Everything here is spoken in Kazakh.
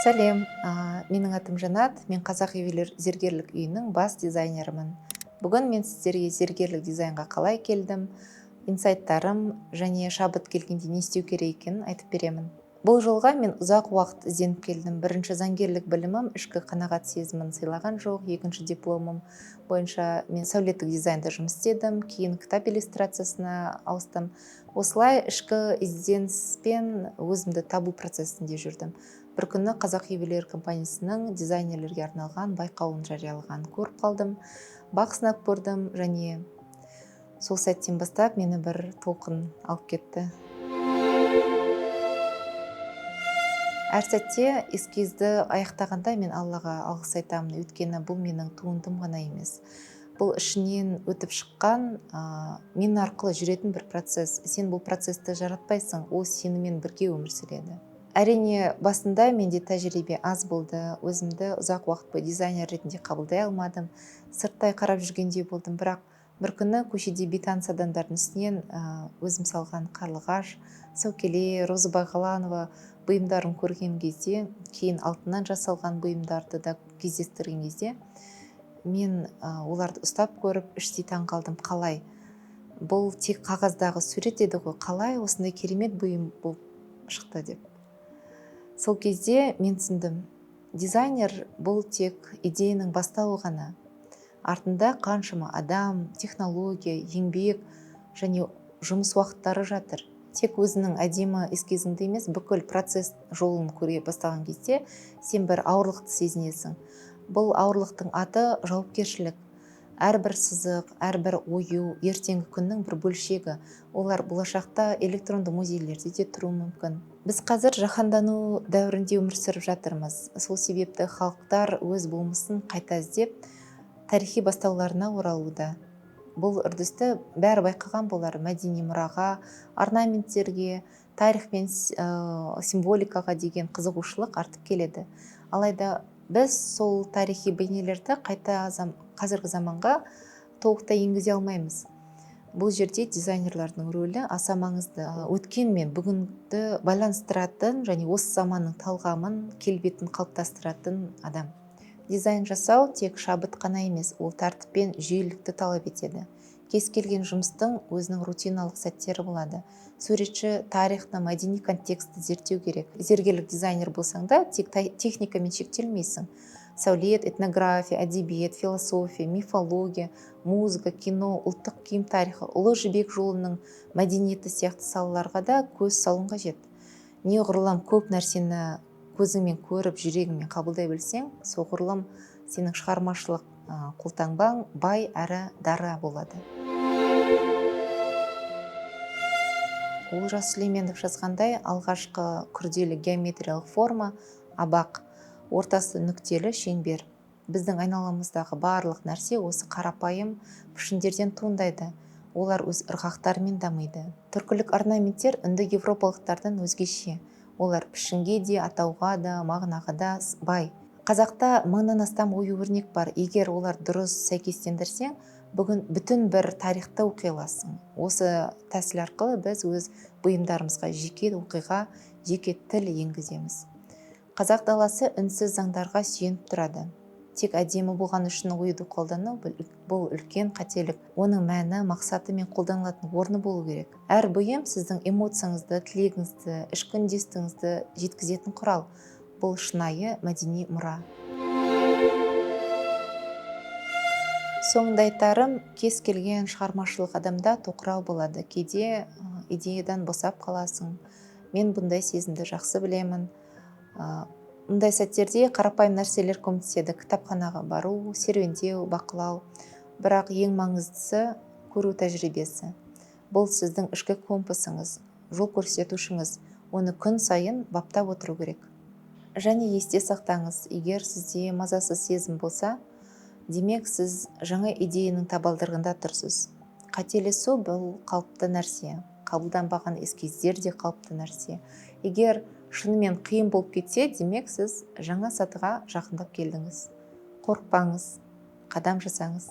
Сәлем, менің атым Жанат, мен Қазақ ювелир зергерлік үйінің бас дизайнерімін. Бүгін мен сіздерге зергерлік дизайнға қалай келдім, инсайттарым және шабыт келгенде не істеу керек екенін айтып беремін. Бұл жолға мен ұзақ уақыт ізденіп келдім. Бірінші заңгерлік білімім ішкі қанағат сезімін сыйлаған жоқ. Екінші дипломым бойынша мен сәулеттік дизайнда жұмыс істедім, кейін кітап иллюстрациясына ауыстым. Осылай ішкі ізденіспен өзімді табу процесінде жүрдім. Бір күні Қазақ ювелир компаниясының дизайнерлерге арналған байқауын жариялағанын көріп қалдым. Бақ сынап көрдім және сол сәттен бастап мені бір толқын алып кетті. Әр сәтте эскизді аяқтағанда мен Аллаға алғыс айтамын, өйткені бұл менің туындым ғана емес. Бұл ішінен өтіп шыққан, мен арқылы жүретін бір процесс. Сен бұл процесті жаратпайсың, ол сенімен бірге өмір сүреді. Әрине, басында менде тәжірибе аз болды. Өзімді ұзақ уақыт бойы дизайнер ретінде қабылдай алмадым. Сырттай қарап жүргендей болдым, бірақ бір күні көшеде бейтаныс адамдардың үстінен өзім салған қарлығаш, сәукеле, Роза Байғаланова бұйымдарын көрген кезде, кейін алтыннан жасалған бұйымдарды да кездестірген кезде, мен оларды ұстап көріп, іштей таң қалдым. Қалай? Бұл тек қағаздағы сурет еді ғой, қалай осындай керемет бұйым болып шықты деп. Сол кезде мен түсіндім, дизайнер бұл тек идеяның бастауы ғана. Артында қаншама адам, технология, еңбек және жұмыс уақыттары жатыр. Тек өзінің әдемі эскизіңді емес, бүкіл процесс жолын көре бастаған кезде сен бір ауырлықты сезінесің. Бұл ауырлықтың аты жауапкершілік. Әрбір сызық, әрбір ою ертеңгі күннің бір бөлшегі. Олар болашақта электронды музейлерде де тұруы мүмкін. Біз қазір жаһандану дәуірінде өмір сүріп жатырмыз. Сол себепті халықтар өз болмысын қайта іздеп, тарихи бастауларына оралуда. Бұл үрдісті бәрі байқаған болар. Мәдени мұраға, орнаменттерге, тарих пен символикаға деген қызығушылық артып келеді. Алайда біз сол тарихи бейнелерді қайта қазіргі заманға толықтай енгізе алмаймыз. Бұл жерде дизайнерлардың рөлі аса маңызды. Өткен мен бүгінді байланыстыратын және осы заманның талғамын, келбетін қалыптастыратын адам. Дизайн жасау тек шабыт қана емес, ол тәртіп пен жүйелілікті талап етеді. Кез келген жұмыстың өзінің рутиналық сәттері болады. Суретші тарихты, мәдени контекстті зерттеу керек. Зергерлік дизайнер болсаң да, тек техникамен шектелмейсің. Сәулет, этнография, әдебиет, философия, мифология, музыка, кино, ұлттық киім тарихы, Ұлы Жібек жолының мәдениеті сияқты салаларға да көз салуың қажет. Неғұрлым көп нәрсені көзіңмен көріп, жүрегіңмен қабылдай білсең, соғұрлым сенің шығармашылық қолтаңбаң бай әрі дара болады. Олжас Сүлейменов жазғандай, алғашқы күрделі геометриялық форма абақ, ортасы нүктелі шеңбер. Біздің айналамыздағы барлық нәрсе осы қарапайым пішіндерден туындайды. Олар өз ырғақтарымен дамиды. Түркілік орнаменттер үнді европалықтардан өзгеше. Олар пішінге де, атауға да, мағынаға да бай. Қазақта мыңнан астам ою өрнек бар. Егер олар дұрыс сәйкестендірсең, бүгін бүтін бір тарихты оқи аласың. Осы тәсіл арқылы біз өз бұйымдарымызға жеке оқиға, жеке тіл енгіземіз. Қазақ даласы үнсіз заңдарға сүйеніп тұрады. Тек әдемі болған үшін оюды қолдану бұл үлкен қателік. Оның мәні, мақсаты мен қолданылатын орны болу керек. Әр бұйым сіздің эмоцияңызды, тілегіңізді, ішкі үндестігіңізді жеткізетін құрал. Бұл шынайы мәдени мұра. Соңында айтарым, кез келген шығармашылық адамда тоқырау болады. Кейде идеядан босап қаласың. Мен бұндай сезімді жақсы білемін. Мұндай сәттерде қарапайым нәрселер көмектеседі. Кітапханаға бару, серуендеу, бақылау. Бірақ ең маңыздысы көру тәжірибесі. Бұл сіздің ішкі компасыңыз, жол көрсетушіңіз. Оны күн сайын баптап отыру керек. Және есте сақтаңыз, егер сізде мазасыз сезім болса, демек сіз жаңа идеяның табалдырығында тұрсыз. Қателесу бұл қалыпты нәрсе. Қабылданбаған эскиздер де қалыпты нәрсе. Егер шынымен қиын болып кетсе, демек сіз жаңа сатыға жақындап келдіңіз. Қорықпаңыз, қадам жасаңыз.